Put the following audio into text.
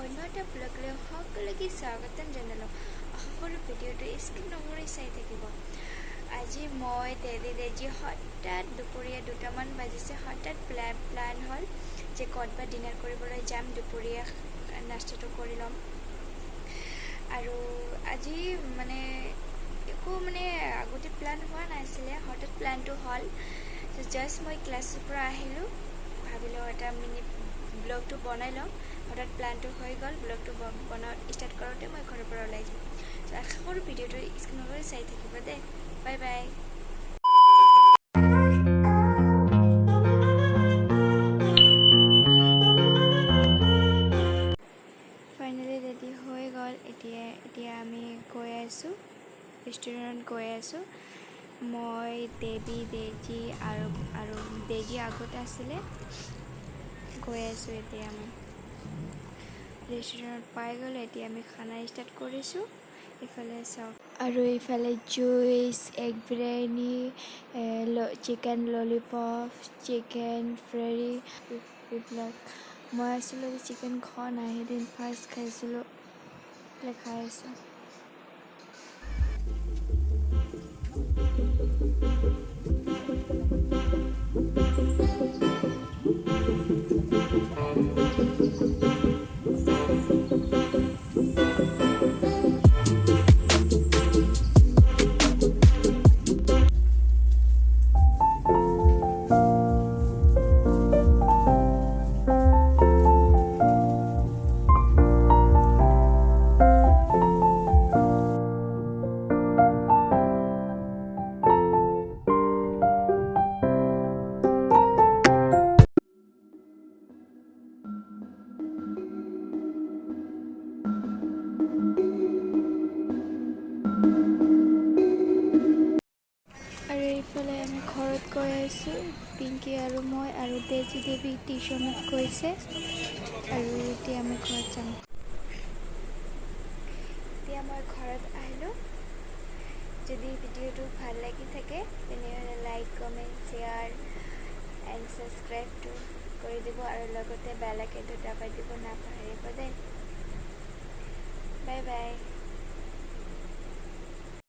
অন্য এটা ব্লগলৈ সকলোকে স্বাগতম জনালোঁ। আশা কৰোঁ ভিডিঅ'টো স্কিপ নকৰি চাই থাকিব। আজি মই দেৱী দেজি হঠাৎ দুপৰীয়া 2টামান বাজিছে, হঠাৎ প্লান হ'ল যে ক'তবা ডিনাৰ কৰিবলৈ যাম, দুপৰীয়া নাস্তাটো কৰি ল'ম। আৰু আজি মানে একো মানে আগতে প্লান হোৱা নাছিলে, হঠাৎ প্লানটো হ'ল। জাষ্ট মই ক্লাছৰ পৰা আহিলোঁ, ভাবিলোঁ এটা মিনি ব্লগটো বনাই লওঁ। হঠাৎ প্লানটো হৈ গ'ল, ব্লগটো বনোৱা ষ্টাৰ্ট কৰোঁতে মই ঘৰৰ পৰা ওলাই যাম। ত' আশা কৰোঁ ভিডিঅ'টো স্কিপ নকৰি চাই থাকিব দেই। Bye bye. Finally ready হৈ গ'ল। এতিয়া এতিয়া আমি গৈ আছোঁ, ৰেষ্টুৰেণ্টত গৈ আছোঁ। মই, দেৱী, দেজী আৰু আৰু দেজী আগত আছিলে, গৈ আছোঁ। এতিয়া আমি ৰেষ্টুৰেণ্টত পাই গ'লোঁ। এতিয়া আমি খানা ষ্টাৰ্ট কৰিছোঁ। ইফালে চাওক, আৰু এইফালে juice, egg biryani, chicken lollipop, chicken fry এইবিলাক। মই আচলতে চিকেন খোৱা নাই, সেইদিন ফাৰ্ষ্ট খাইছিলোঁ, খাই আছোঁ। আৰু এইফালে আমি ঘৰত গৈ আছোঁ, পিংকি আৰু মই, আৰু দেজী দেৱী টিউশ্যনত গৈছে। আৰু এতিয়া আমি ঘৰত যাম। এতিয়া মই ঘৰত আহিলোঁ। যদি ভিডিঅ'টো ভাল লাগি থাকে, তেনেহ'লে লাইক, কমেণ্ট, শ্বেয়াৰ এণ্ড ছাবস্ক্ৰাইবটো কৰি দিব আৰু লগতে বেল আইকনটো দবাই দিব নাপাহৰিব দেই। Bye bye.